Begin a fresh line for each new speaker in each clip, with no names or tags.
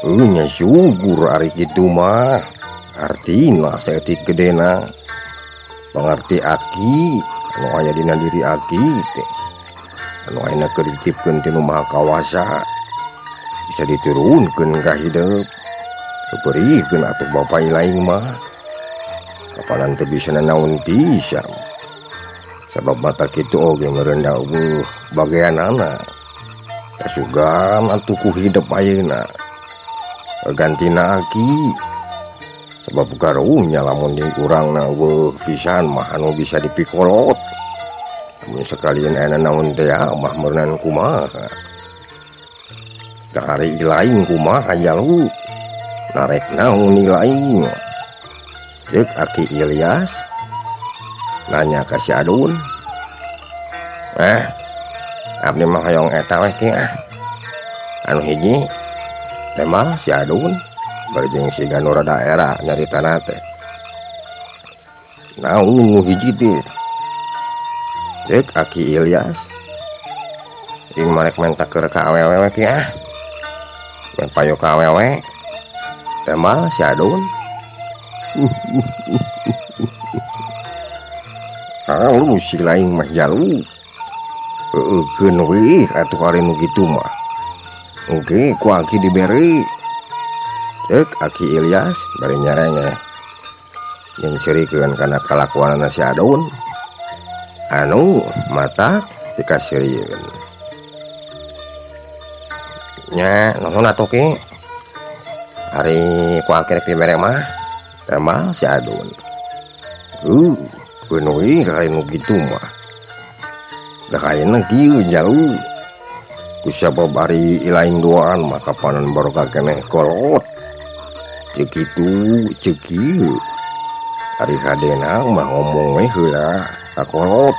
Nya syukur ari kitu mah artina saeutik gedena pangarti aki anu aya dina diri aki teh anu ayeuna keur dititipkeun ti Nu Maha Kawasa bisa diturunkeun ka hidup peperihkeun atuh bapa lain mah kapanan teu bisa nanaon pisan sabab mata kitu oge meureun da eueuh bageanana kasugan atuh ku hidup ayeuna gantina aki sebab karunya lamun di urangna eueuh pisan mah anu bisa dipikolot mun sekalian aya naon teh mah meureunan kumaha tah ari lain kumaha jalu narek naon lain ceuk Aki Ilyas nanya ka si Adun. Abdi mah hoyong eta we ki ah anu hiji tembal si Adun bari jeung si Ganora daerah nyaritana teh naon nu hiji teh ceuk Aki Ilyas ing marek menta keur ka awewe ki ah men payu ka awewe tembal si Adun. Halus si lain mah jalu heueuhkeun we atuh ari nu kitu mah engke ku aki dibere ceuk Aki Ilyas bari nyarengeh jeung ceurikeun kana kalakuanana si Adun anu matak dikaseurieun nya nuhun atuh ki ari ku aki rek dibere mah tembal si Adun. Keun we ari nu kitu mah da ayeuna kieu jalu kusabab ari lain duaan mah kapanan baroka keneh kolot ceuk kitu ceuk kieu ari hadena mah ngomong we heula ka kolot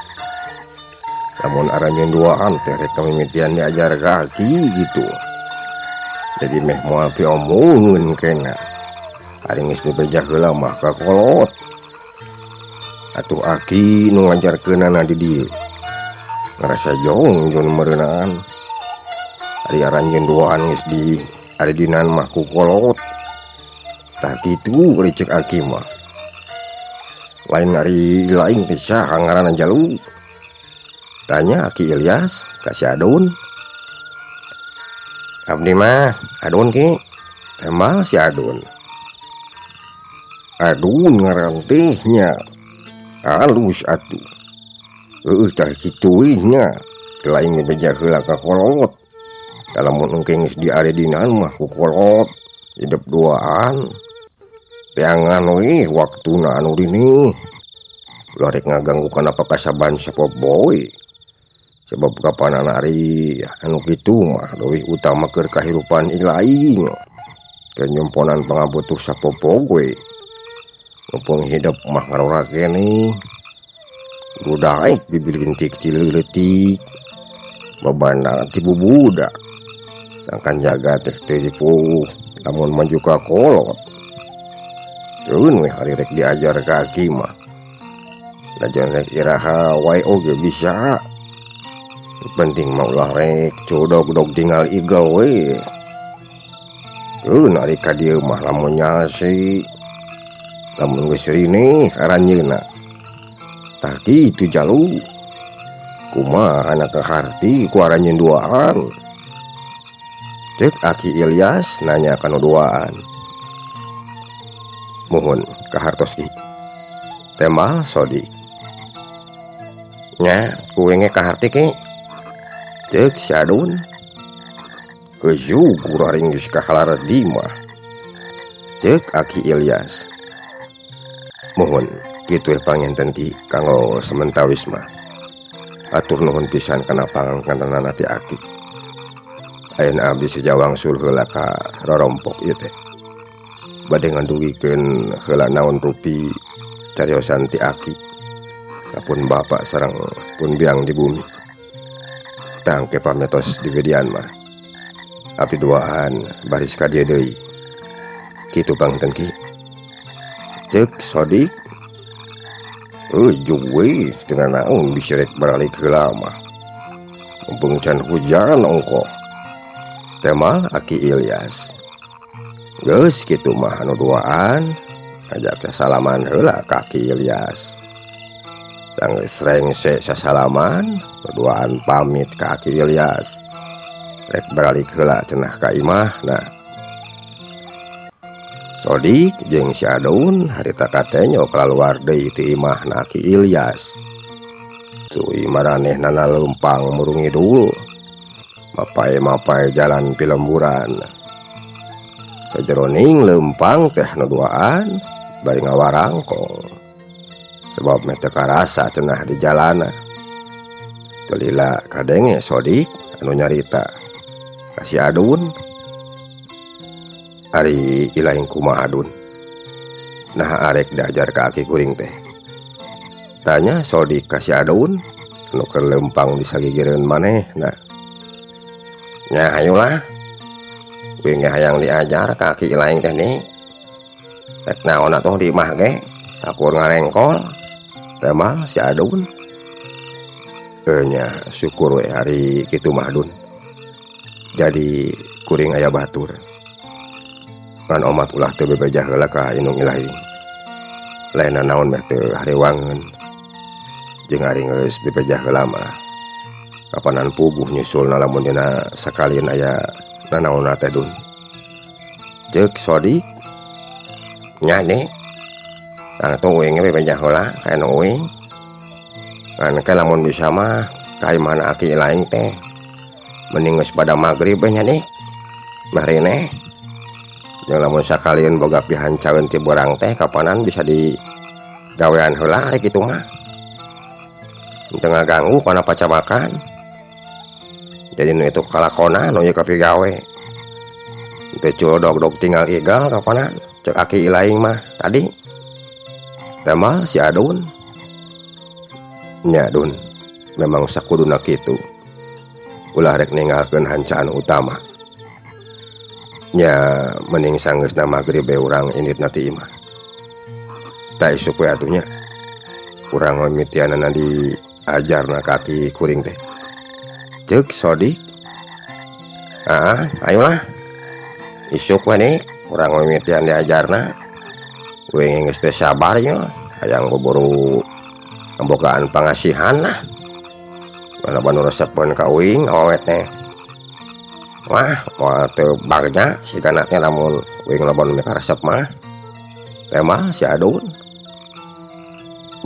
lamun aranjeun duaan teh rek kamimitian diajar ka aki gitu jadi meh moal piomongeun kena ari geus bebeja heula mah ka kolot atuh aki nu ngajarkeunana di dieu ngarasa jongjon meureunaan ari aranjeun duaan geus di ari dinan mah ku kolot tah kitu ari ceuk aki mah lain ari lain teh saha ngaranna jalu tanya Aki Ilyas ka si Adun. Abdi mah Adun ki tembal si Adun. Adun ngaran teh nya halus atuh heueuh tah kitu we nya lain beja heula ka kolot da lamun engke geus diaredinan mah ku kolot hidup duaan teangan we waktuna anu dinih ulah rek ngaganggu kana pakasaban sapopoe sebab kapanana ari anu kitu mah leuwih utama keur kahirupan ilaing keur nyumponan pangabutuh sapopoe mumpung hidup mah ngarora keneh kudu daek bibilintik ti leutik babana ti bubudak sangkan jaga teh teu ripuh lamun maju ka kolot keun we ari rek diajar ka aki mah najan rek iraha wae oge bisa penting mah ulah rek codog-dog tinggal igel we keun ari ka dieu mah lamun nyalse lamun geus rineh aranjeunna tah kitu jalu kumaha na kaharti ku aranjeun duaan ceuk Aki Ilyas nanya kanu duaan. Muhun kahartos ki tembal Sodik nya kuwe ge kaharti ki ceuk si Adun. Syukur ari geus kahalarti mah ceuk Aki Ilyas. Muhun kitu we panginten ki kanggo sementawis mah atur nuhun pisan kana pangangkantanana ti aki. Ayeuna abdi sejawang sul heula ka rorompok ieu teh bade ngadugikeun heula naon rupi cariosan ti aki kapun bapak sareng pun biang di bumi. Tangke pametos di gedian mah abdi duaan baris ka dieu deui kitu pangten ki ceuk Sodik. Ujug we teu nanaon bisi rek baralik heula mah mumpung can hujan ongkoh temal Aki Ilyas. Geus kitu mah anu duaan ajak sasalaman heula ka Aki Ilyas. Sanggeus rengse sasalaman, nu duaan pamit ka Aki Ilyas. Rek baralik heula cenah ka imahna. Sodik jeung si Adun harita katenyo kaluar deui ti imahna Aki Ilyas. Tuluy maranehnana leumpang murung ngidul. Mapay-mapay jalan pilemburan. Sajeroning leumpang teh nu duaan bari ngawarangkong. Sebab meh teu karasa cenah di jalana. Teu lila kadenge Sodik anu nyarita ka si Adun. Ari ilaing kumaha Dun? Naha arek diajar ka aki kuring teh? Tanya Sodik ka si Adun anu keur leumpang di sagigireun manehna. Nya hayulah. Uing ge hayang diajar ka aki ilaing teh nih. Rek naon atuh di imah ge sakur ngarengkol. Temal si Adun. Nya syukur we ari kitu mah Dun. Jadi kuring aya batur. Ngan omat ulah teu bebeja heula ka indung ilaing. Lain nanaon meh teu hariwangeun. Jeung ari geus bebeja heula mah kapanan puguh nyusulna lamun dina sakalieun aya nanaonna teh Dun. Ceuk Sodik. Nya nih. Tangtu uing ge bebeja heula ka indung uing. Ngan ke lamun bisa mah ka imahna aki ilaing teh mending geus pada magrib we nya nih. Marineh. Jeung lamun sakalieun boga pihancaeun ti beurang teh kapanan bisa digawean heula ari kitu mah. Teu ngaganggu kana pacabakan. Jadi nu itu kalakonan nu ieu kapigawe. Teu cul dog-dog tinggal igal kapanan ceuk aki ilaing mah tadi. Temal si Adun. Nya Dun, memang sakuduna kitu. Ulah rek ninggalkeun hancaan utama. Nya mending sanggeusna magrib we urang inditna ti imah. Tah isuk we atuh nya. Urang mimitianana diajarna ka aki kuring teh. Ceuk Sodik. Ah, ayolah. Isuk we nih urang mimitian diajarna. Uing geus teu sabar nya hayang buburu ngabogaan pangasihan lah. Loba nu resepeun ka uing awewe teh. Wah, moal teu bagja sigana teh lamun uing loba nu mikaresep mah. Temal si Adun.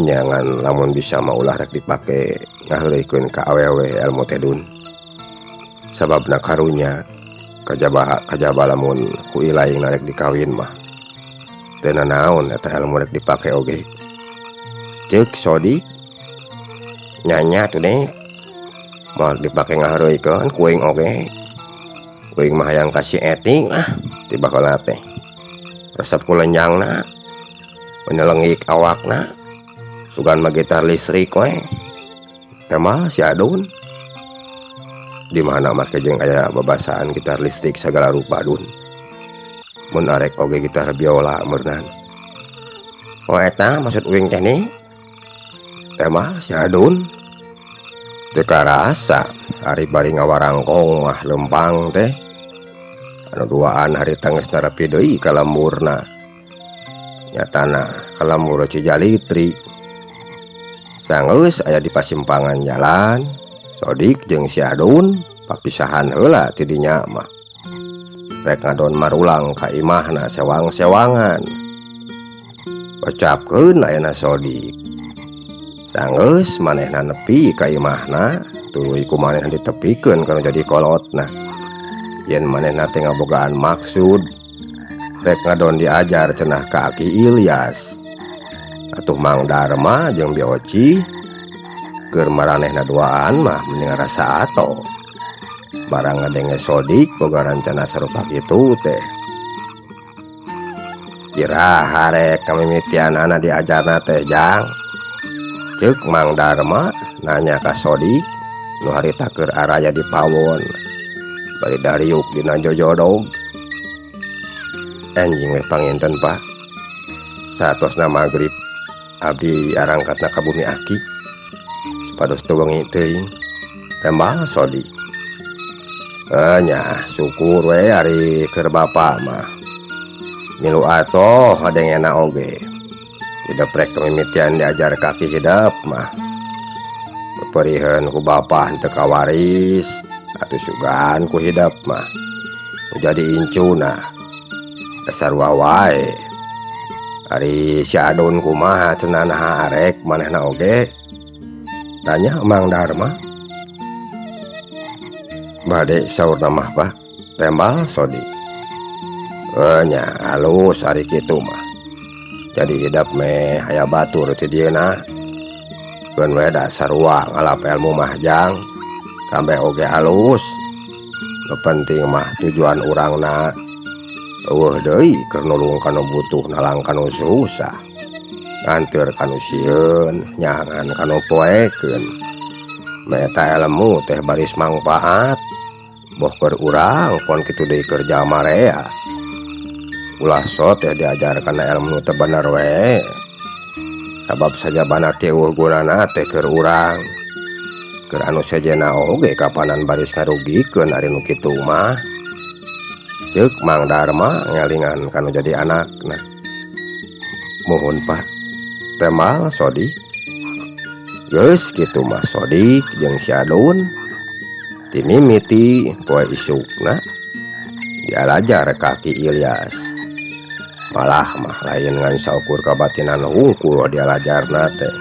Nya ngan lamun bisa mah ulah rek dipake ngaheuleuykeun ka awewe elmu teh Dun. Sababna karunya kajaba lamun ku ilaing rek dikawin mah. Teu nanaon eta elmu rek dipake oge. Ceuk Sodik. Nya-nya atuh deh. Moal dipake ngaheureuykeun ku uing oge. Uing mah hayang ka si Eting ah ti baheula teh. Resep ku lenjangna, menelengik awakna. Sugan mah gitar listrik we. Temal si Adun. Di mana make jeung aya babasaan gitar listrik sagala rupa Dun. Mun arek oge gitar biola meurnan. Oh eta maksud uing teh nih. Temal si Adun. Teu karasa ari bari ngawarangkong mah leumpang teh. Anu duaan harita geus nerepi deui ka lemburna. Nyatana ka lembur Cijalitri. Sanggeus aya di pasimpangan jalan, Sodik jeung si Adun papisahan heula ti dinya mah. Rek ngadon marulang ka imahna sewang-sewangan. Ocapkeun ayana Sodik. Sanggeus manehna nepi ka imahna, tuluy ku manehna ditepikeun kana jadi kolotna. Yen manehna teh ngabogaan maksud rek ngadon diajar cenah ka Aki Ilyas. Atuh Mang Darma jeung Bi Oci keur maranehna duaan mah mending ngarasa ato. Barang ngadenge Sodik boga rancana sarupa kitu teh. Iraha rek kamimitianana diajarna teh Jang? Ceuk Mang Darma nanya ka Sodik nu harita keur araya di pawon. Bari dariuk dina jojodog. Anjing we panginten Pak. Saatosna magrib abdi arangkatna ka bumi aki. Supados teu wengi teuing. Tembal Sodik. Nya syukur we ari keur bapa mah. Milu atoh ngadengena oge. Hidup rek mimitian diajar kaki hidep mah. Peperiheun ku bapa henteu kawaris atuh sugan ku hidep mah. Nu jadi incuna. Dasar wae. Ari si Adun kumaha cenah naha arek manehna oge? Tanya Mang Darma. Bade saurna mah Pak, tembal Sodi. Nya alus ari kitu mah. Jadi hidep meh aya batur ti dieuna. Keun we da sarua ngalap ilmu mah jang. Kambe oge alus. Nu penting mah tujuan urangna eueuh deui keur nulung kanu butuh nalang kanu susah. Nganteur kanu sieun, nyangan kanu poekeun. Meta ilmu teh baris mangpaat. Boh keur urang pon kitu deui keur jalma rea. Ulah so teh diajar kana ilmu teu bener we. Sabab sajabana teh eueuh gunana teh keur urang. Keur anu sejenna oge kapanan baris ngarugikeun ari nu kitu mah. Ceuk Mang Darma ngelingan kanu jadi anakna. Muhun Pak, tembal Sodik. Geus kitu mah Sodik jeung si Adun timimiti poe isukna dialajar ka Ki Ilyas. Malah mah lain ngan saukur kabatinan hungkul dialajarna teh.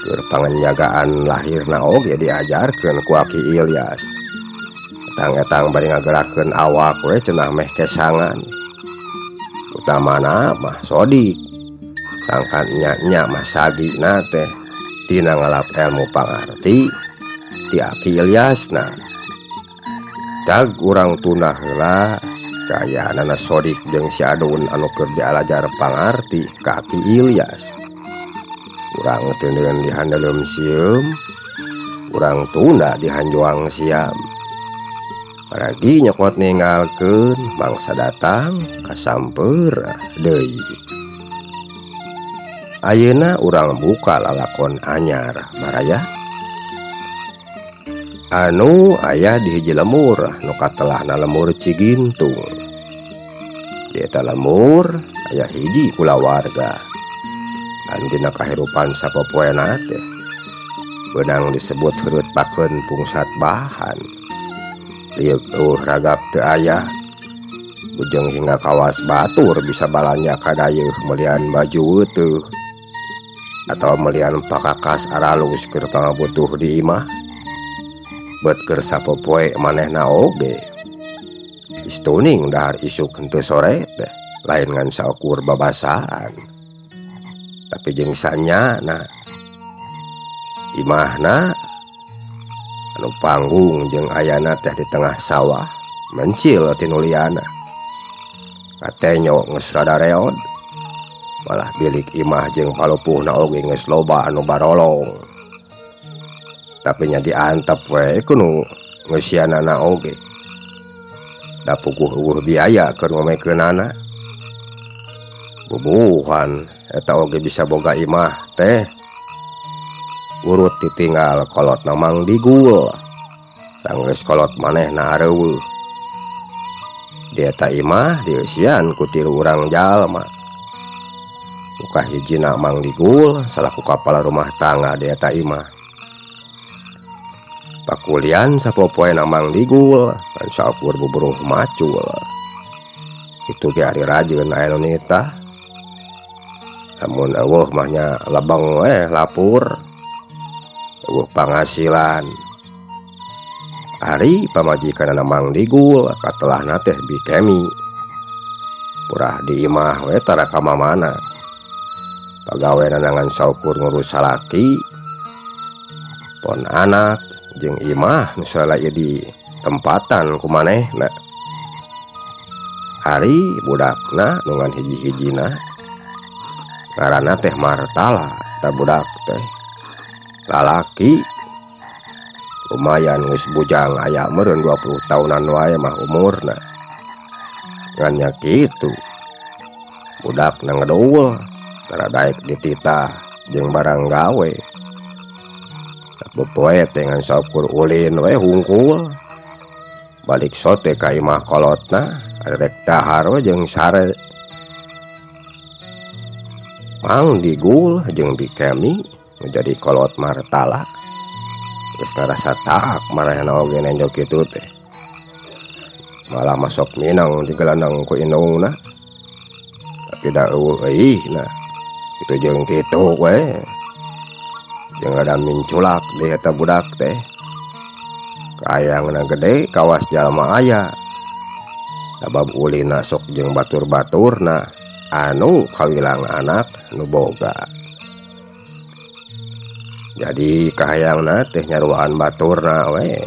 Keur pangenjagaan lahirna oge diajarkeun ku Aki Ilyas. Etang-etang bari ngagerakeun awak we cenah meh kesangan. Utamana mah Sodik. Sangkan nya-nya mah sagina teh tina ngalap ilmu pangarti ti Aki Ilyasna. Tag urang tunda heula kayaanana Sodik jeung si Adun anu keur dialajar pangarti ka Aki Ilyas. Urang teuneun di handeleum sieum, urang tunda di hanjuang siam. Paragi nyokot ninggalkeun mangsa datang kasamper deui. Ayeuna urang buka lalakon anyar baraya. Anu aya di hiji lemur nu katelahna lemur Cigintung. Di eta lemur aya hiji kulawarga. Anu dina kahirupan sapopoena teh beunang disebut heureut pakeun pungsat bahan. Lieuk eueuh ragap teu aya. Bujeng hingga kawas batur bisa balanja kadayeuh melian baju weutuh atau melian pakakas aralus keur pangabutuh di imah. Bet keur sapopoe manehna oge. Istuning dahar isuk henteu sore teh lain ngan saukur babasaan. Tapi jeung sanyana imahna anu panggung jeung ayana teh di tengah sawah mencil tinuliana. Katenyo geus rada reod. Malah bilik imah jeung palupuhna oge geus loba anu barolong. Tapi nya diantep we kudu ngeusianana oge. Da puguh eueuh biaya keur ngomekeunana. Bubuhan eta oge bisa boga imah teh. Urut ditinggal kolotna Mang Digul. Sanggeus kolot manehna areuweuh. Di eta imah dieusian ku tilu urang jalma. Muka hijina Mang Digul salaku kapala rumah tangga di eta imah. Pakulian sapopoena Mang Digul ngan saukur buburuh macul. Itu ge ari rajeun aya nu nitah. Lamun eueuh mah nya lebeng we lapur. Eueuh panghasilan. Ari pamajikanana Mang Digul katelahna teh bikemi. Purah di imah we tara ka mamana. Pagaweanana ngan saukur ngurus salaki, pon anak jeung imah nu salila ieu di tempatan ku manehna. Ari budakna nu ngan hiji-hijina ngaranna teh Martala, ta budak teh lalaki. Lumayan geus bujang aya meureun 20 tahunan wae mah umurna. Ngan nya kitu budakna ngedul tara daek dititah jeung barang gawe. Sapopoe teh ngan saukur ulin we hungkul. Balik sote ka imah kolotna rek dahar we jeung sare. Mang Digul jeung Bi Kemi nu jadi kolot Martala geus ngarasa taak marehna oge nenjo kitu teh. Malah masuk minang digelandang ku indungna. Tapi da eueuh euihna. Kitu jeung kitu we. Jeung rada minculak deui eta budak teh. Kahayangna gede kawas jalma aya. Sabab ulina sok jeung batur-baturna anu kawilang anak nu boga. Jadi kahayangna teh nyaruaan baturna we.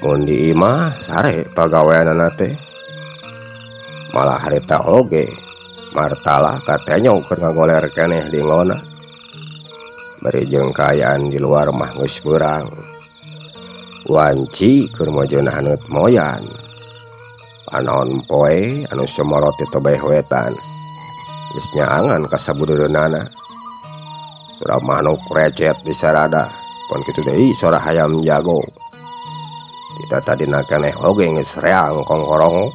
Mun di imah sare pagaweanana teh. Malah harita oge Martala katenyo keur ngagoler keneh di ngona. Bari jeung kaayaan di luar mah geus beurang. Wanci keur mojeun haneut moyan. Panon poe anu sumorot di tebeh wetan. Geus nyaangan ka sabudeureunana. Sora manuk recet di sarada. Pon kitu deui sora hayam jago. Kita tadina keneh oge geus reang kongkorong.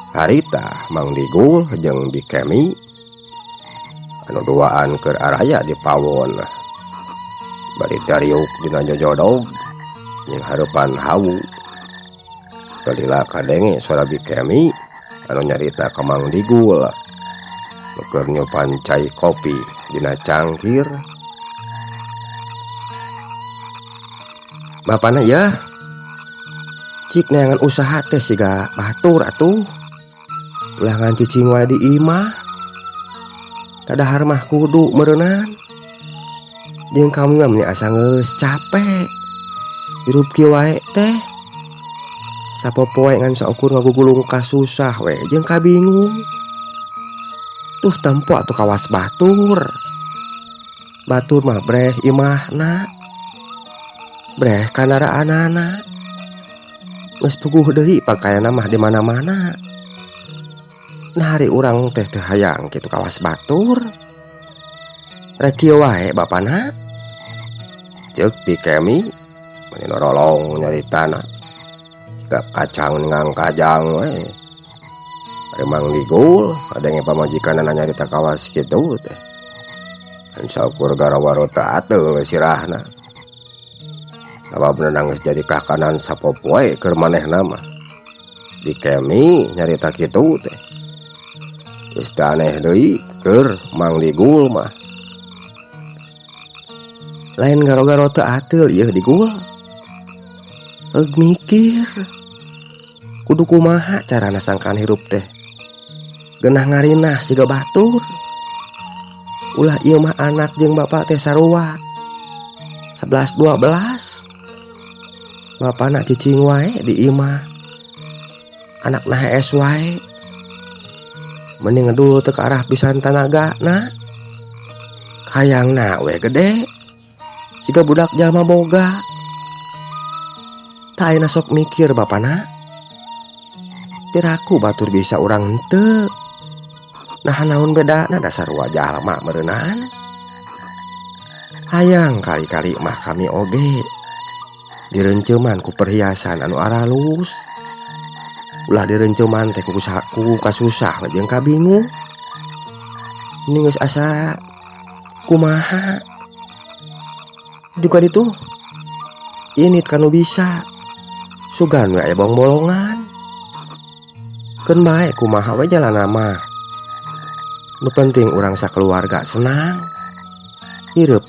Harita Mang Digul jeung Bi Kemi anu duaan keur araya di pawon. Bari dariuk dina jojodog jeung hareupan hawu. Teu lila kadenge sora Bi Kemi anu nyarita ka Mang Digul nu keur nyupan cai kopi dina cangkir. Bapana yeuh cik neangan usaha teh siga batur atuh. Ulah ngan cicing wae di imah. Kadahar mah kudu meureunan. Jeung kami mah meuni asa geus capek. Hirup kieu wae teh. Sapopoe ngan saukur ngagugulung kasusah we jeung kabingung. Tuh tempo atuh kawas batur. Batur mah breh imahna. Breh kanaraanana. Geus puguh deui pakaianna mah di mana-mana. Nah hari urang teh teu hayang kitu kawas batur. Rek kieu wae bapana. Ceuk Bi Kemi meuni norolong nyaritana. Siga kacang ngangkajang we. Ari Mang Digul ngadenge pamajikanna nyarita kawas kitu teh. Kan saukur garo-garo teu ateul sirahna. Sababna geus jadi kakanan sapopoe keur manehna mah. Bi Kemi nyarita kitu teh. Geus teu aneh deui keur Mang Digul mah. Lain garo-garo teu ateul ieu Digul. Eug mikir kudu kumaha carana sangkaan hirup teh. Genah ngarinah siga batur. Ulah ieu mah anak jeung bapak teh sarua. 11-12. Bapana cicing wae di imah. Anakna hees wae. Mending ngedul teu ka arah pisan tanagana. Hayangna we gede. Siga budak jalma boga. Tah ayeuna sok mikir bapana. Piraku batur bisa urang henteu. Nah naon bedana dasar wajah jalma meureunan. Hayang kali-kali mah kami oge direunceman ku perhiasan anu aralus. Ulah direunceman teh ku kasusah we jeung kabingung. Ini geus asa kumaha. Juga ditu init kanu bisa. Sugan we aya bong-bolongan. Keun bae kumaha we jalanna mah. Nu penting urang sakeluarga senang. Hirup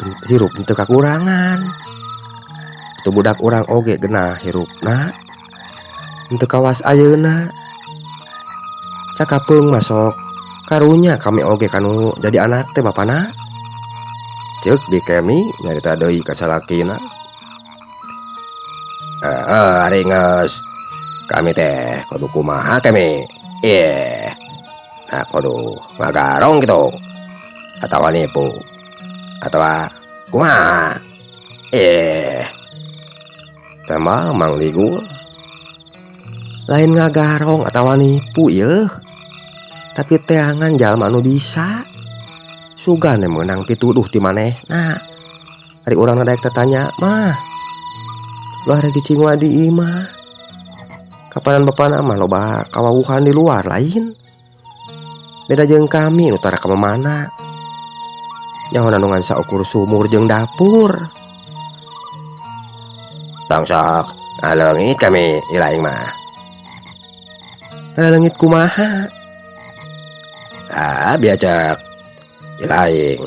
henteu kakurangan. Atuh budak urang oge genah hirupna. Henteu kawas ayeuna. Sakapeung mah sok karunya kami oge kanu jadi anak teh bapana. Ceuk Bi Kemi nyarita deui ka salakina. Ari geus kami teh kudu kumaha kami? Ih. Nah kudu ngagarong kitu. Atawa nipu. Atawa kumaha? Ih. Tembal Mang Digul. Lain ngagarong atawa nipu yeuh. Tapi teangan jalma anu bisa. Sugan meunang pituduh ti manehna. Ari urang daek tetanya mah. Ulah rek cicing wae di imah. Kapanan bapana mah loba kawawuhan di luar lain.
Beda jeung kami nu tara ka mamana. Nyahona nu ngan saukur sumur jeung dapur. Tong sok ngaleungit kami ilaing mah. Ngaleungit kumaha? Ah, biacak ilaing.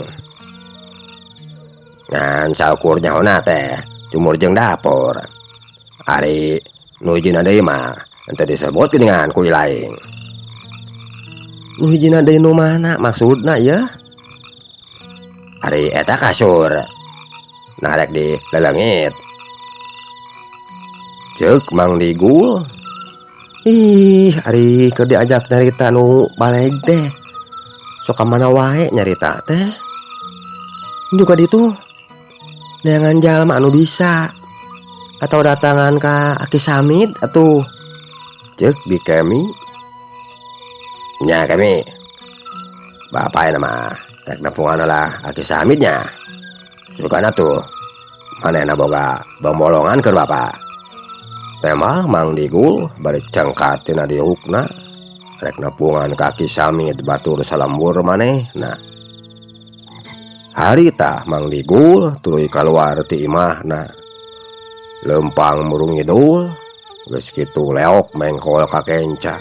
Ngan saukur nyahona teh sumur jeung dapur. Ari nu hijina deui mah henteu disebut geuningan ku ilaing. Nu hijina deui nu mana maksudna yeuh? Ari eta kasur. Nah rek dileleungit. Ceuk Mang Digul. Ih, ari keur diajak nyarita nu baleg teh. Sok ka mana wae nyarita teh. Juga ditu neangan jalma anu bisa atau datangan ka Aki Samid atuh. Ceuk Bi Kemi. Nya Kemi. Bapak mah rek nepungan lah Aki Samidnya. Sugana tuh manehna boga bombolongan keur bapak. Temal Mang Digul bari cengkat tina diukna rek nepungan ka Aki Samid batur salembur manehna. Harita Mang Digul tuluy kaluar ti imahna. Leumpang murung ngidul geus kitu leok mengkol ka kenca.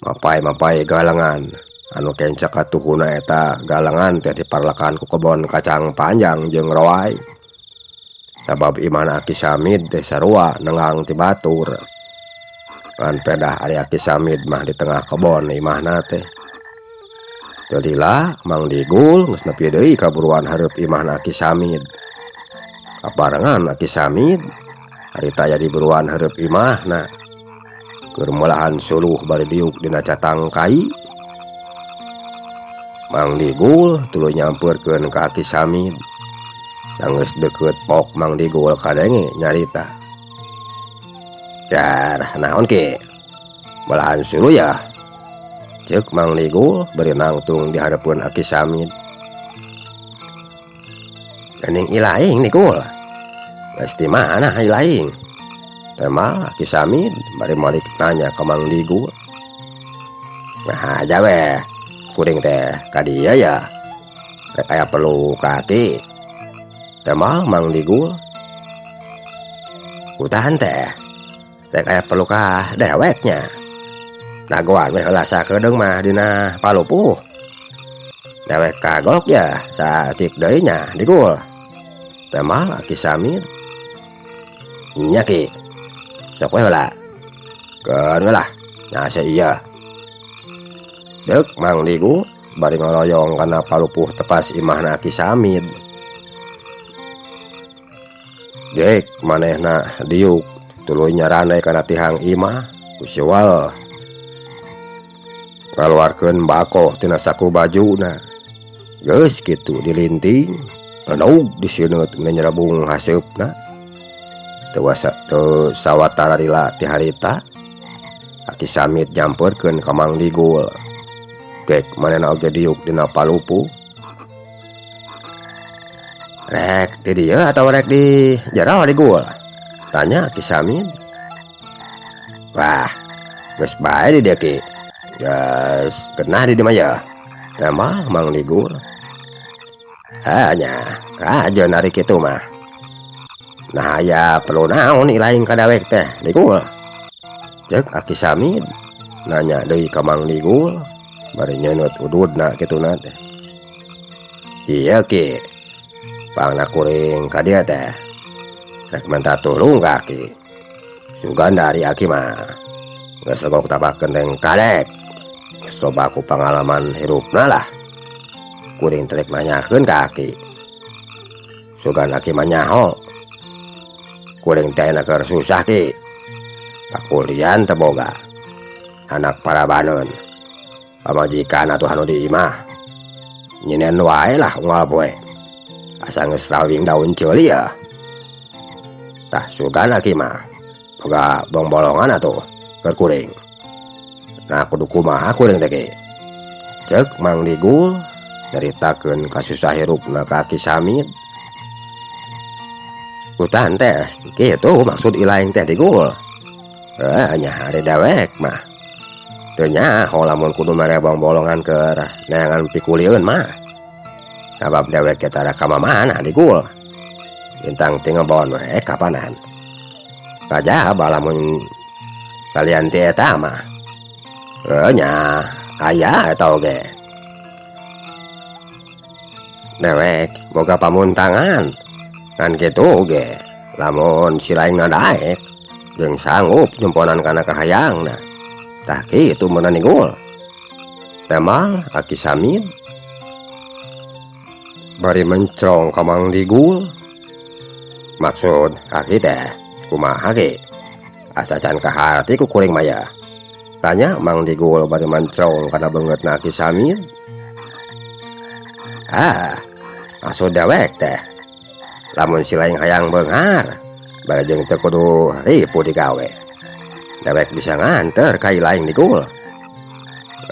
Mapay-mapay galengan anu kenca katuhuna eta galengan teh diparlekan ku kebon kacang panjang jeung roai. Sabab imahna Aki Samid teh sarua nenggang ti batur. Ngan pedah ari Aki Samid mah di tengah kebon imahna teh. Teu lila Mang Digul geus nepi deui ka buruan hareup imahna Aki Samid. Kaparengan Aki Samid harita aya di buruan hareup imahna. Keur meulahan suluh bari diuk dina catang kai. Mang Digul tuluy nyampeurkeun ka Aki Samid. Sanggeus deukeut pok Mang Digul kadenge nyarita. Dar naon ki? Belahan suluh ya? Ceuk Mang Digul bari nangtung di hareupeun Aki Samid. Geuning ilaing Digul. Geus di mana ilaing? Temal Aki Samid bari malik nanya ka Mang Digul. Nah aja weh, kuring teh ka dieu ya. Rek aya perlu ka aki. Temal Mang Digul. Kutahan teh. Rek aya perlu ka deweknya. Dagoan weh heula sakedeung mah dina palupuh. Dewek kagok ya saeutik deui nya Digul. Temal Aki Samid. Nya ki. Sok we heula. Keun we lah. Nya iya. Ceuk Mang Digul bari ngoloyong kana palupuh tepas imahna Aki Samid. Gek manehna diuk tuluy nyarande kana tihang imah ku siwal. Ngaluarkeun bako tina saku bajuna. Geus kitu dilinting, renog diseuneut nyerebung haseupna. Teu teu sawatara lila ti harita Aki Samid nyampeurkeun ka Mang Digul. Gek manehna oge diuk dina palupuh. Rek di dieu atau rek di jero Digul? Tanya Ki Samid. Wah, geus bae di dieu Ki. Geus genah di dieu mah yeuh. Tema Mang Digul. Ah nya, aja narik kitu mah. Nah aya perlu naon ilaing ka dawek teh Digul? Ceuk Aki Samid nanya deui ka Mang Digul bari nyeuneunt ududna kituna teh. Ieu Ki. Pangna kuring ka dieu teh. Rek minta tulung ka Aki. Sugan dari Aki mah geus legok tapak genteng kadek. Geus loba ku pangalaman hirupna lah. Kuring teh rek nanyakeun ka Aki. Sugan Aki mah nyaho. Kuring teh ayeuna keur susah Ki. Pakulian teu boga. Anak parabaneun. Pamajikan atuh anu di imah. Nyinen wae lah unggal poe. Asa geus rawing daun ceuli ya. Tah sugan Aki mah boga bongbolongan atuh keur kuring. Nah kudu kumaha kuring teh Ki? Ceuk Mang Digul nyaritakeun kasusah hirupna ka Aki Samid. Kutan teh kitu maksud ilaing teh Digul. Nya ari dewek mah. Teu nyaho lamun kudu mere bongbolongan keur neangan pikulieun mah. Sabab dewek ge tara ka mamana digul. Lintang ti ngebon we kapanan. Kajaba lamun salian ti eta mah. Heuh nya aya eta oge. Dewek boga pamuntangan ngan kitu oge lamun si laingna daek jeung sanggup nyemponan kana kahayangna. Tah kitu meunang digul. Temal Aki Samid bari mencrong ka Mang Digul. Maksud aki teh kumaha ge? Asa can kaharti ku kuring mah ya. Tanya Mang Digul bari mencrong kana beungeutna Aki Samid. Ah, maksud dewek teh lamun si laing hayang beunghar bari jeung teu kudu ripuh digawe. Dewek bisa nganter ka laing digul.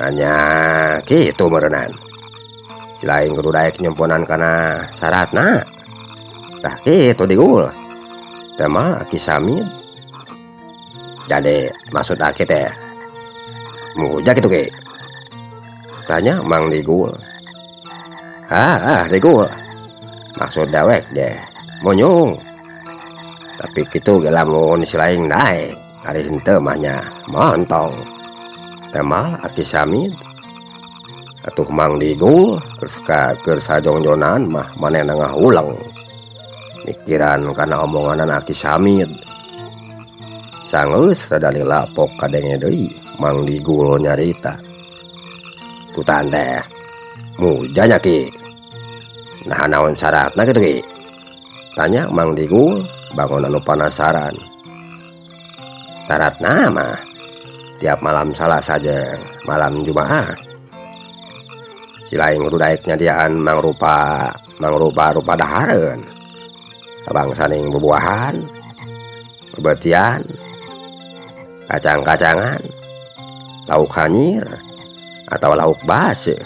Nanya kitu meureunan. Si laing kudu daek nyemponan kana syaratna. Tah kitu digul. Temal Aki Samid. Jadi maksud aki teh muja kitu ge? Tanya Mang Digul. Ah, Digul. Maksud dewek deh monyong. Tapi kitu ge lamun si laing daek ari henteu mah nya montong. Temal Aki Samid. Atuh Mang Digul keur sajongjonan mah manehna ngahuleng. Mikiran kana omonganan Aki Samid. Sanggeus rada lilapok kadenge deui Mang Digul nyarita. Kutan teh muja nya ki. Nah naon syaratna kitu ki? Tanya Mang Digul bangun anu panasaran. Syaratna mah tiap malam Salasa jeung malam Jumaah. Si laing kudu daek nyadiaan mangrupa rupa dahareun. Sabangsaning bubuahan, bebetian, kacang-kacangan, lauk hanyir atau lauk baseuh,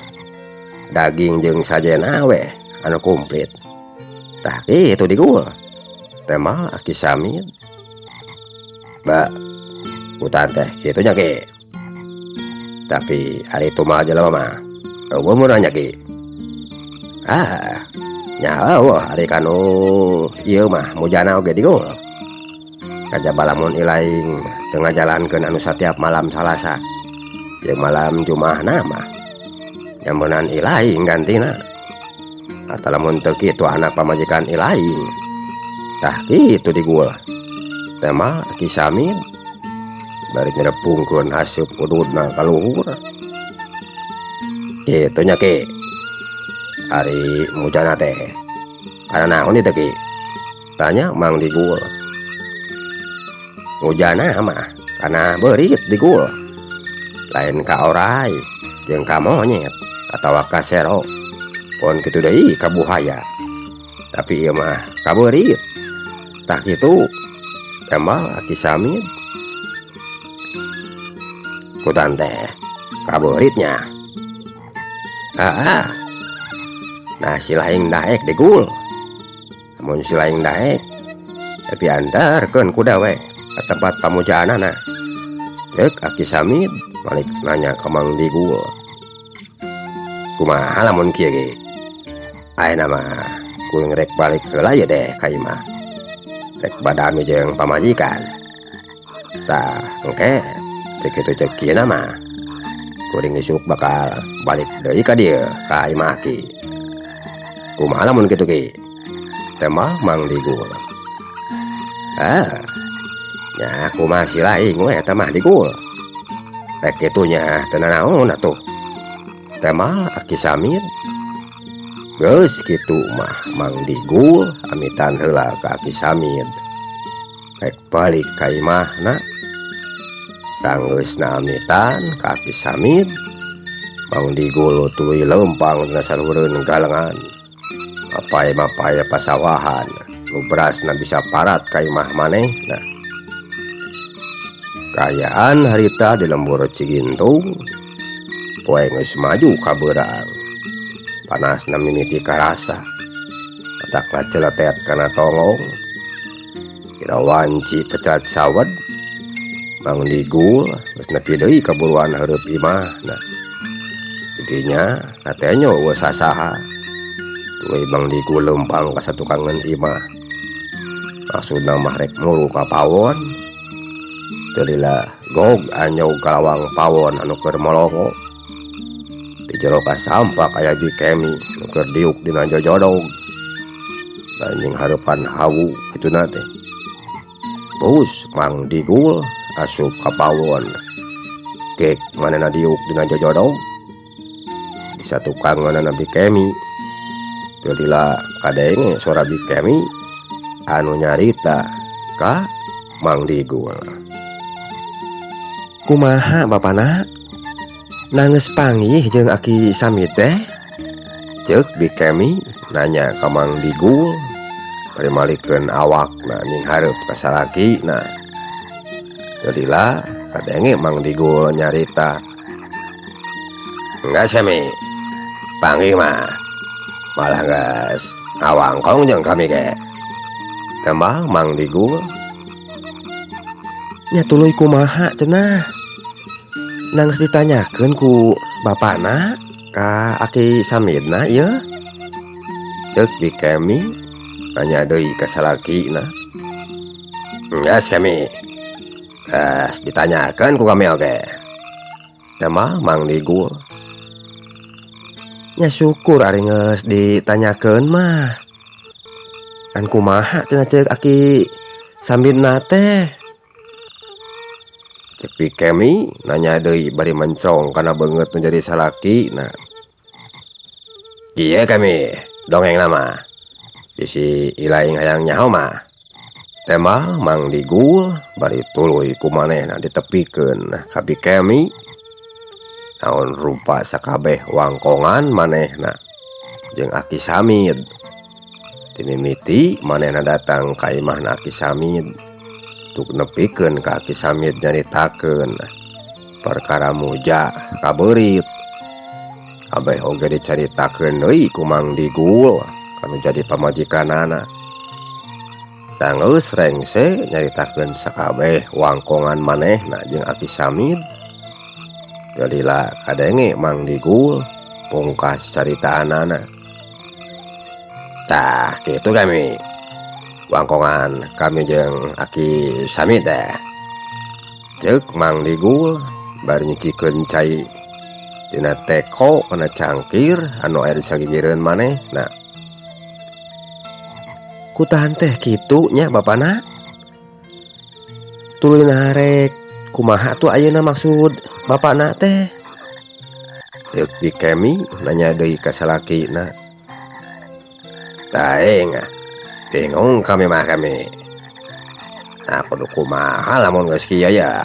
daging jeung sajena we anu komplit. Tah kitu digul. Temal Aki Samid. Ba, kutan teh kitu nya ki. Tapi ari tumal jelema mah eueuh meureuh nya ki. Ah, nya eueuh ari kanu ieu mah mujana oge digul. Kajaba lamun ilaing teu ngajalankeun anu satiap malam Salasa jeung malam Jumaahna mah nyameunan ilaing gantina. Atawa lamun teu kitu anak pamajikan ilaing. Tah kitu digul. Temal Aki Samid bari nyerepungkeun haseup ududna ka luhur. Kitu nya ki. Ari mujana teh kana naon ieu teh ki? Tanya Mang Digul. Mujana mah kana beurit digul. Lain ka orai jeung ka monyet atawa ka sero. Pon kitu deui ka buhaya. Tapi ieu mah ka beurit. Tah kitu Temal Aki Samid. Kutan teh ka beuritnya. Ah, nah si laing daek digul. Mun si laing daek tapi antarkeun ku dewek ka tempat pamujaanana. Ceuk Aki Samid balik nanya ka Mang Digul. Kumaha lamun kieu ge? Ayeuna mah kuring rek balik heula ye teh ka imah. Rek badami jeung pamajikan. Tah engke ceuk kitu ceuk kieu mah kuring isuk bakal balik deui ka dieu ka imah ki. Kumaha lamun kitu ki? Temal Mang Digul. Ah, nya kumaha si laing we eta mah Digul. Rek kitu nya teu nanaon atuh. Temal Aki Samid. Geus kitu mah Mang Digul amitan heula ka Aki Samid. Rek balik ka imahna. Sanggeusna amitan ka Aki Samid, Mang Digul tuluy leumpang dina saluhureun galengan. Mapay-mapay pasawahan nu berasna bisa parat ka imah manehna. Kaayaan harita di lembur Cigintung, poe geus maju ka beurang. Panasna mimiti karasa. Matakna celetet kana tonggong. Kira wanci pecat sawed. Mang Digul geus nepi deui ka buruan hareup imahna. Di dinya katenyo eueuh sasaha. Tuluy Mang Digul leumpang ka satukangeun imah. Maksudna mah rek muru ka pawon. Teu lila gog anyog ka lawang pawon anu keur molongo. Di jero kasampak aya Bi Kemi nu keur diuk dina jojodog. Anjing hareupan hawu kituna teh. Bus Mang Digul asup ka pawon. Gek manehna diuk dina jojodog. Di satukangeunana Bi Kemi. Teu lila kadenge suara Bi Kemi anu nyarita ka Mang Digul.
Kumaha bapana? Nangeus panggih jeung Aki Samid teh?
Ceuk Bi Kemi nanya ka Mang Digul bari malikeun awakna nying hareup ka salakina. Teu lila kadenge Mang Digul nyarita. Enggeus Kemi, panggih mah malah geus ngawangkong jeung kami ge. Tembang Mang Digul.
Nya tuluy kumaha cenah? Nanggeus ditanyakeun ku bapana ka Aki Samidna ieu?
Ceuk Bi Kemi nanya deui ka salakina. Enggeus Kemi, geus ditanyakeun ku kami oge. Tembang Mang Digul.
Nya syukur ari geus ditanyakeun mah. Kan kumaha cenah ceuk Aki Samidna teh?
Ceuk Bi Kemi nanya deui bari mencong kana beungeut nu jadi salakina. Kieu Kemi dongengna mah. Bisi ilaing hayang nyaho mah. Tembang Mang Digul bari tuluy ku manehna ditepikeun ka Bi Kemi. Naon rupa sakabeh wangkongan manehna jeung Aki Samid. Timimiti manehna datang ka imahna Aki Samid. Tuk nepikeun ka Aki Samid nyaritakeun perkara muja kabeurit. Kabeh oge dicaritakeun deui ku Mang Digul anu jadi pamajikanana. Sanggeus rengse nyaritakeun sakabeh wangkongan manehna jeung Aki Samid. Teu lila kadenge Mang Digul pungkas caritaanana. Tah kitu kami wangkongan kami jeung Aki Samid teh. Ceuk Mang Digul bari nyucikeun cai tina teko kana cangkir anu aya di sagigireun manehna.
Kutahan teh kitu nya bapana? Tuluy narek kumaha tuh ayeuna maksud bapana teh?
Ceuk Bi Kemi nanya deui ka salakina. Taeng ah, bingung kami mah kami. Nah kudu kumaha lamun geus kieu ya.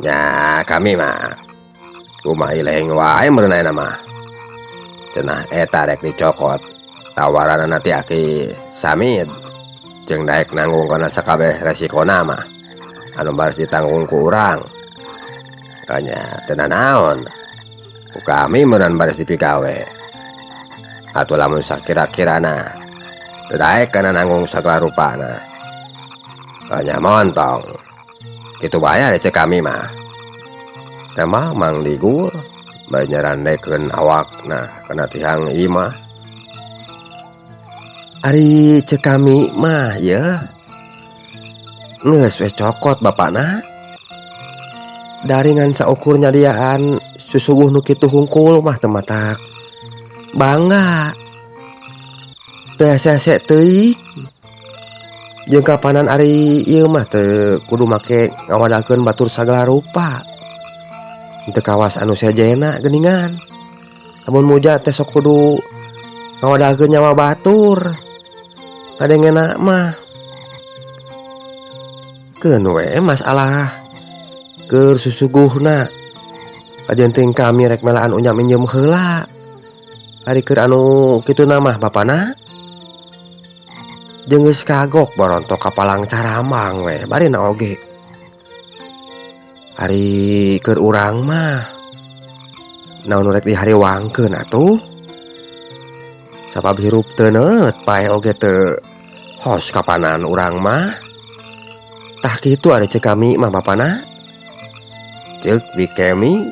Nya kami mah kumaha ileheng wae meureun ayeuna mah. Cenah eta rek dicokot tawaranana ti Aki Samid jeung daek nanggung kana sakabeh resikona mah anu baris ditanggung ku urang. Kanya teu nanaon ku kami meureun baris dipigawe. Atuh lamun sakira-kirana teu daek kana nanggung sagala rupana. Kanya montong kitu bae ari ceuk kami mah. Tembang Mang Digul bari nyarandekeun awakna kana tihang imah.
Ari ceuk kami mah yeuh geus we cokot bapana. Daringan saukur nyadiaan susuguh nu kitu hungkul mah teu matak bangga. Teu hese-hese teuing. Jeung kapanan ari ieu mah teu kudu make ngawadalkeun batur sagala rupa. Teu kawas anu sejenna geuningan. Lamun muja teh sok kudu ngawadalkeun nyawa batur. Kadengena mah keun we masalah keur susuguhna. Kajenting kami rek melaan unyam injem heula. Ari keur anu kituna mah bapana jeung geus kagok barontok ka palang caramang we barina oge. Ari keur urang mah naon rek dihariwangkeun atuh. Sabab hirup teu neuet paeh oge teu hos kapanan urang mah. Tah kitu ari ceuk kami mah bapana.
Ceuk Bi Kemi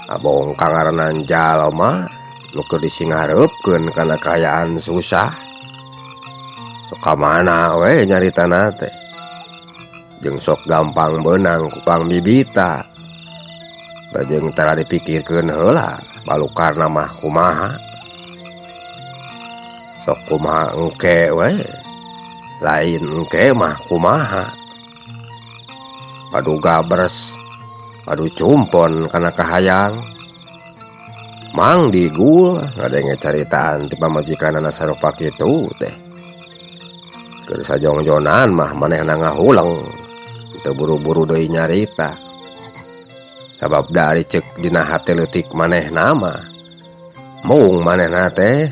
abong kangaranan jalma nu keur disingareupkeun kana kaayaan susah. Sok ka mana we nyaritana teh. Jeung sok gampang beunang ku pangbibita. Da jeung tara dipikirkeun heula balukarna mah kumaha. Sok kumaha engke we. Lain engke mah kumaha. Padu gabres, padu cumpon kana kahayang. Mang Digul ngadenge caritaan ti pamajikanana sarupa kitu teh. Keur sajongjonan mah manehna ngahuleng, teu buru-buru deui nyarita. Sabab da ari ceuk dina hate leutik manehna mah mung manehna teh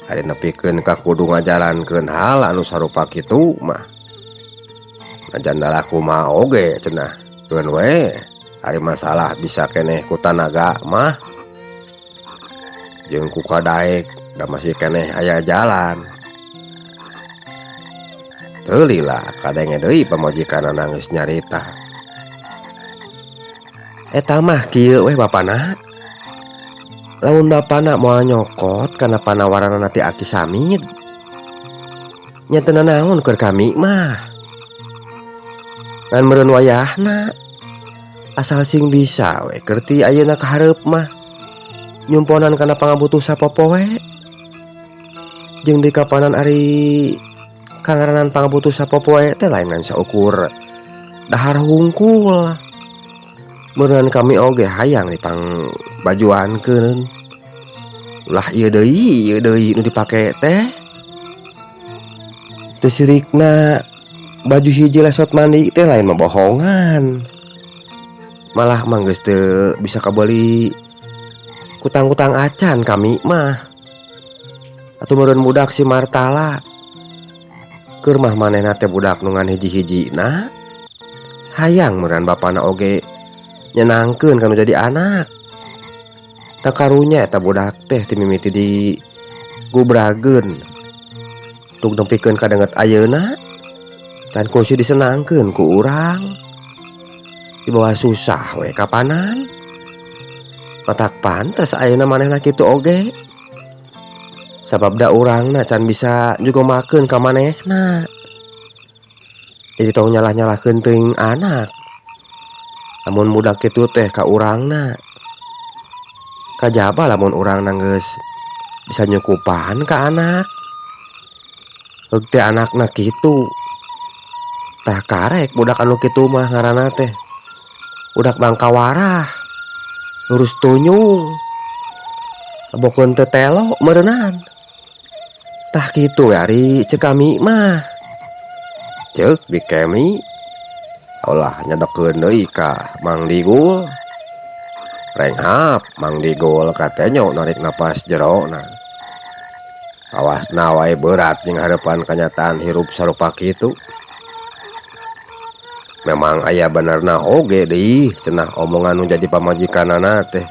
ari nepikeun ka kudu ngajalankeun hal anu sarupa kitu mah. Najan dalah kumaha oge cenah keun we ari masalah bisa keneh ku tanaga mah jeung ku kadaek da masih keneh aya jalan. Teu lila kadenge deui pamajikanana geus nyarita.
Eta mah kieu weh bapana. Lamun bapana moal nyokot kana panawaranana ti Aki Samid, nya teu nanaon keur kami mah. Ngan meureun wayahna asal sing bisa we keur ti ayeuna ka hareup mah nyumponan kana pangabutuh sapopoe. Jeung di kapanan ari kangaranan pangabutuh sapopoe teh lain ngan saukur dahar hungkul. Meureun kami oge hayang dipang bajuankeun. Ulah ieu deui nu dipake teh. Teu sirikna baju hiji lesot mandi teh lain mah bohongan. Malah mah geus teu bisa kabeuli kutang-kutang acan kami mah. Atuh meureun budak si Martala. Keur mah manehna teh budak nu ngan hiji-hijina. Hayang meureun bapana oge nyenangkeun kanu jadi anak. Da karunya eta budak teh ti mimiti di gubrageun. Tuk nepikeun ka danget ayeuna can kungsi disenangkeun ku urang. Dibawa susah we kapanan. Matak pantes ayeuna manehna kitu oge. Sabab da urangna can bisa nyugumakeun ka manehna. Jadi tong nyalah-nyalahkeun teuing anak. Lamun budak kitu teh ka urangna. Kajaba lamun urangna geus bisa nyukupan ka anak. Heug teh anakna kitu. Tah karek budak anu kitu mah ngaranna teh. Budak bangkawarah. Lurus tunyung. Bokeun teu telo meureunan. Tah kitu we ari ceuk kami mah.
Ceuk Bi Kemi ulah nyedekeun deui ka Mang Digul. Renghap Mang Digul katenyo narik napas jerona. Awasna wae berat jeung hareupan kanyataan hirup sarupa kitu. Memang aya benerna oge deui cenah omongan nu jadi pamajikanana teh.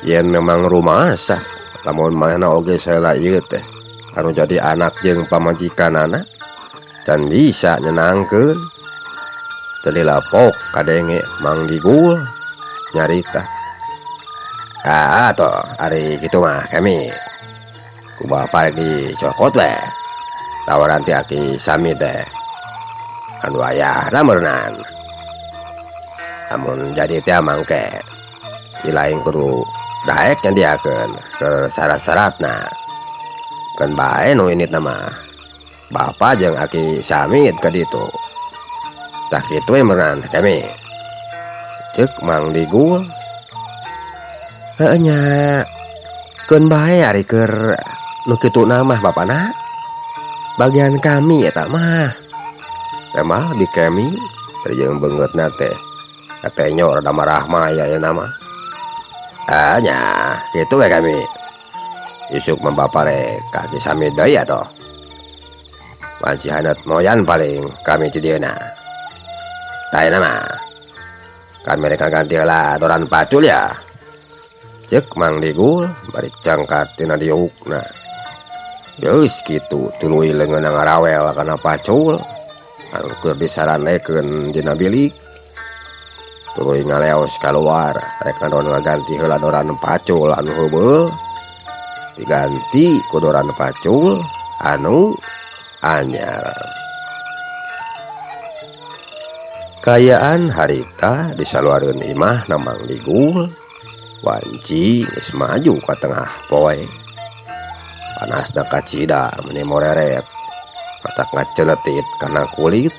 Yen memang rumasa lamun manehna oge saela ieu teh anu jadi anak jeung pamajikanana can bisa nyenangkeun. Teu lila pok kadenge Mang Digul nyarita. Ah toh ari kitu mah kami ku bapa rek dicokot we. Tawaran ti Aki Sami teh anu ayahna meureunan. Lamun jadi teh mangke ilaing kudu daek nyadiakeun keur syarat-syaratna. Keun bae nu inditna mah bapa jeung Aki Samid ka ditu. Tah kitu we meureunan kami. Ceuk Mang Digul.
Heueuh nya. Keun bae ari keur nu kituna mah bapana. Bagian kami eta mah.
Teh mah Bi Kemi jeung beungeutna teh katenyo rada marah maya ayeuna mah. Ah nya kitu we kami. Isuk mah bapa rek ka Aki Samid deui atuh. Wanci haneut moyan paling kami di dieuna. Tah ayeuna mah kami rek ngaganti heula aturan pacul ya.
Ceuk Mang Digul bari cangkat tina diukna. Geus kitu tuluy leungeunna ngarawel kana pacul.
anu keur disarandekeun dina bilik. Tuluy ngaleos kaluar rek ngadon ngaganti heula doran pacul anu heubeul diganti ku doran pacul anu anyar. Kaayaan harita di saluareun imah Mang Digul wanci geus maju ka tengah poe. Panasna kacida meuni moreret matak ngaceletit kana kulit.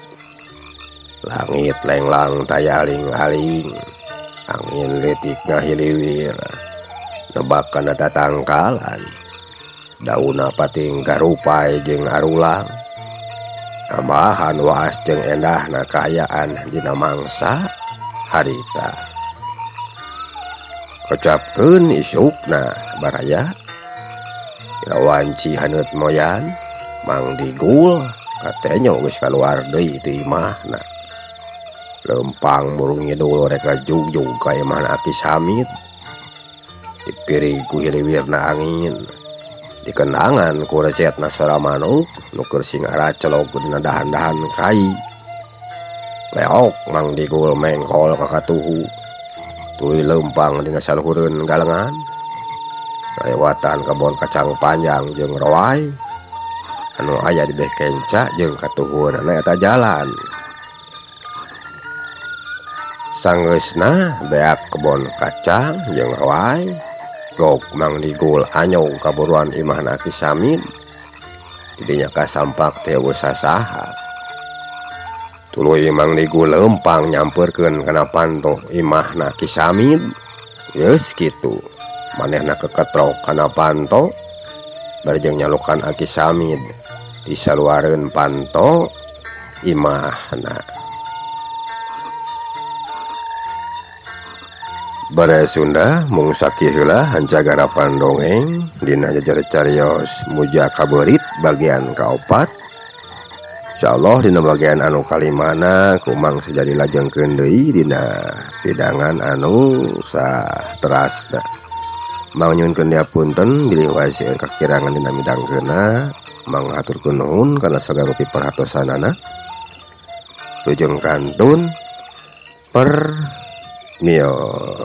Langit lenglang taya aling-aling, angin leutik ngahiliwir nebak kana tatangkalan. Daunna pating garupai jeung arulang, nambahan waas jeung endahna kaayaan dina mangsa harita. Kocapkeun isukna baraya, ira wanci haneut moyan, Mang Digul katenyo geus kaluar deui ti imahna. Lempang murung ngidul rek ngajugjug ka imahna Aki Samid. Dipirig ku hiliwirna angin, dikendangan ku recetna sora manuk nu keur singaracelog dina dahan-dahan kai. Leok Mang Digul mengkol ka katuhu, tuluy lempang dina saluhureun galengan. Ngalewatan kebon kacang panjang jeung roai anu aya di beh kenca jeung katuhueunana eta jalan. Sanggeusna beak kebon kacang jeung roai, gok Mang Digul anyog kaburuan imahna Aki Samid. Didinya kasampak teh eueuh sasaha. Tuluy Mang Digul lempang nyamperkeun kana panto imahna Ki Samid. Geus kitu, manehna keketrok kana panto bari jeung nyalukan Aki Samid di saluareun panto imahna. Baraya Sunda mung sakieu heula hanjagara pandongeng dina jejer carios Muja Kabeurit bagian kaopat. Insyaallah dina bagian anu kalimana kumang sejadi lajengkeun deui dina pidangan anu saterasna. Mang nyuhunkeun diapunten bilih wae seueur kakirangan dina midangkeunna. Mang haturkeun nuhun kana sagala rupi perhatosanana. Lujeng kantun per mios.